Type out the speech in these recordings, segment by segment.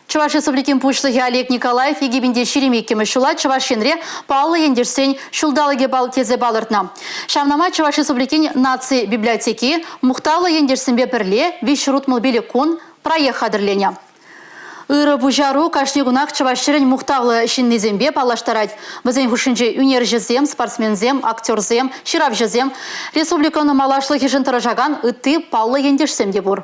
Чӑваш Республикин Пуҫлӑхӗ Олег Николаев 2022-мӗш ҫула Чӑваш Енре паллӑ ентешсен ҫулталӑкӗ тесе палӑртнӑ. Ҫавна май Чӑваш Республикин наци библиотеки мухтавлӑ ентешсемпе пӗрле 365 кун проект хатӗрленӗ. Ырӑ пуҫару кашни кунах Чӑваш ҫӗрӗн мухтавлӑ ҫыннисемпе паллаштарать. Вӗсен хушшинче ӳнерҫӗсем, спортсменсем, актерсем, ҫыравҫӑсем, республикӑн малашлӑхӗшӗн тӑрӑшакан ытти паллӑ ентешсем те пур.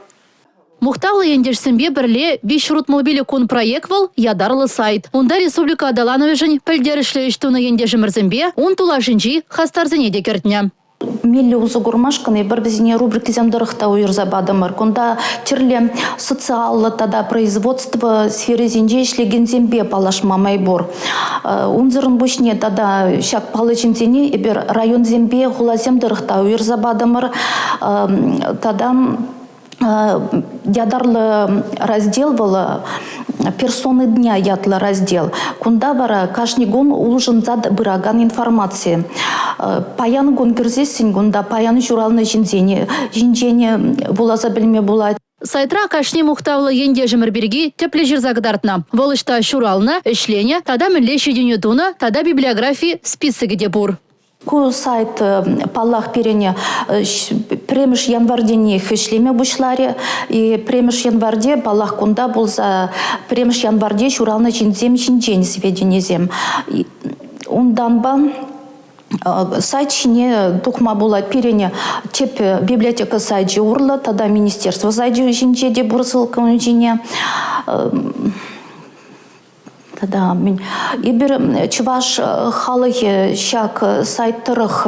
Мухтавлӑ ентешсемпе пӗрле 365 кун проект вӑл ятарлӑ сайт. Унта республика аталанӑвӗшӗн пӗлтерӗшлӗ ӗҫ тунӑ ентешӗмӗрсемпе ун тулашӗнчи хастарсене те кӗртнӗ. Меллӗ усӑ курмашкӑн эпир вӗсене рубрикӑсем тӑрӑх та уйӑрса патӑмӑр. Кунта тӗрлӗ социаллӑ тата производство сферисенче ӗҫлекенсемпе паллашма май пур. Унсӑрӑн пуҫне тата ҫак паллӑ ҫынсене эпир районсемпе хуласем тӑрӑх та уйӑрса патӑмӑр. Тата ятарлӑ раздел вӑл «Персоны дня» ятлӑ раздел. Кунта вара кашни кун улшӑнса пыракан информаци. Паян кун кӗрсессӗн кунта паян ҫуралнӑ ҫынсене ҫинчен вуласа пӗлме пулать. Сайтра кашни мухтавлӑ ентешӗмӗр пирки тӗплӗ ҫырса кӑтартнӑ. Вӑл ӑҫта ҫуралнӑ, ӗҫленӗ тата мӗнле ҫитӗнӳ тунӑ тата библиографи списокӗ те пур. Ку сайт, паллах, пирӗн пӗрремӗш январьтенех ӗҫлеме пуҫларӗ. И пӗрремӗш январьте, паллах, кунта пулса пӗрремӗш январьте ҫуралнӑ ҫынсем ҫинчен сведенисем. Унтанпа сайт ҫине тухма пулать пирӗн тӗп библиотека сайчӗ урлӑ тата министерство сайчӗ ҫинче те пур ссылка ун ҫине. Тата мӗн эпир чӑваш халӑхӗ ҫак сайт тӑрӑх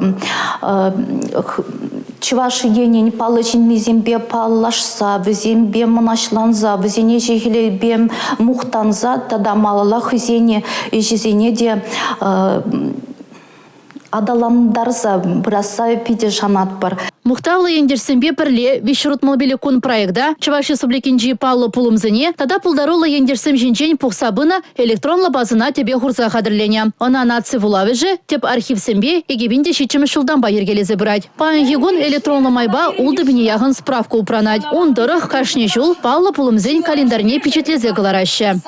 Чӑваш Енӗн паллӑ ҫыннисемпе паллашса, вӗсемпе мӑнаҫланса, вӗсене ӗҫе-хӗлӗпе мухтанса тата малалла хӑйсен ӗҫӗсене те аталантарса пырасса питӗ шанатпӑр. Мухтавлӑ ентешсемпе пӗрле 365 кун проекта Чӑваш Республикинчи паллӑ пулӑмсене тата пултаруллӑ ентешсем ҫинчен пухса пынӑ электронлӑ базӑна тӗпе хурса хатӗрленӗ. Ӑна наци вулавӑшӗ тӗп архивсемпе 2007 ҫултанпа йӗркелесе пырать. Паянхи кун электронлӑ майпа ултӑ пине яхӑн справка упранать. Ун тӑрӑх кашни ҫул паллӑ пулӑмсен календарьне пичетлесе кӑлараҫҫӗ.